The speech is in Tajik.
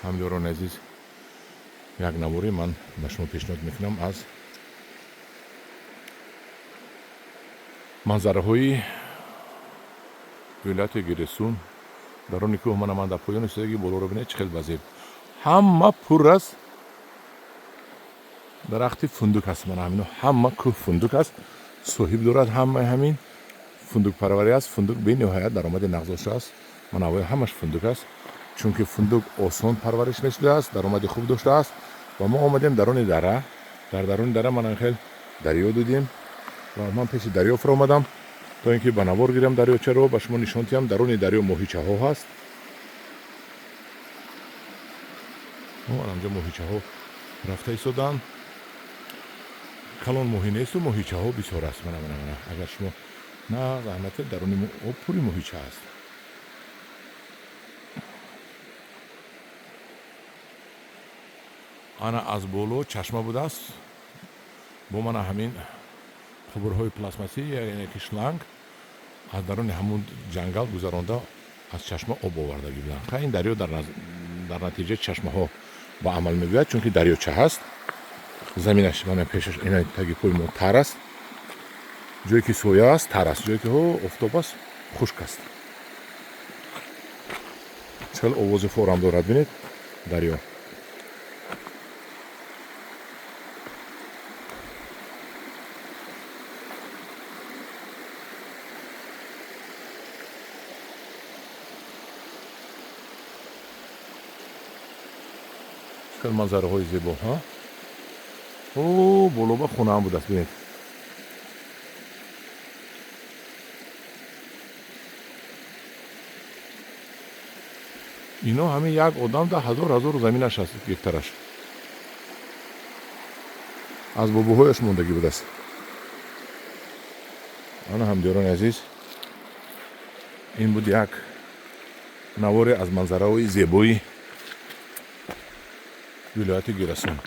Ҳамдиёрони азиз, як наворе ман ба шумо пешниҳод мекунам аз манзараҳои вилояти Гиресун, дарони кӯҳ. Мана, ман дар поёни истодаги, болоро бинед, чӣ хел вазеб, ҳама пур аз дарахти фундук аст. Мана, ҳамино ҳама кӯҳ фундук аст, соҳиб дорад, ҳамаи ҳамин фундукпарварӣ аст. Фундук бениҳоят даромади нағз доштааст. Мана, авои ҳамаш фундук аст, чунки фундук осон парвариш мешудааст, даромади хуб доштааст. Ва мо омадем дарони дара. Дар дарони дара мана хел дарё дидем ва ман пеши дарё фуромадам, то ин ки ба навор гирам, дарёчаро ба шумо нишон диҳам. Дарони дарё моҳичаҳо ҳаст. Анамҷо моҳичаҳо рафта истоданд. Калон моҳӣ несту, моҳичаҳо бисёр аст. Мана, мана, мана, агар шумо на заҳмате, дарони об пури моҳича аст. Ана, аз боло чашма будааст, бо мана ҳамин қубурҳои пластмассӣ, яъне ки шланг, аз дарони ҳамун ҷангал гузаронда, аз чашма об овардагӣ буданд. Ха, ин дарё дар натиҷаи чашмаҳо ба амал мегӯяд, чунки дарёча ҳаст. Заминаш мана пешаш, ина таги пои мо тар аст. Ҷое ки соя аст, тар аст, ҷое ки офтоб аст, хушк аст. Чӣ хел овози форам дорад, бинед, дарё. Чӣ хел манзараҳои зебо! Ҳа, о, болоба хонаам будааст, бинед. Ино ҳамин як одам да ҳазор ҳазор заминаш аст, гектараш аз бобоҳояш мондагӣ будааст. Ана, ҳамдиёрони азиз, ин буд як наворе аз манзараҳои зебои вилояти Гирасун.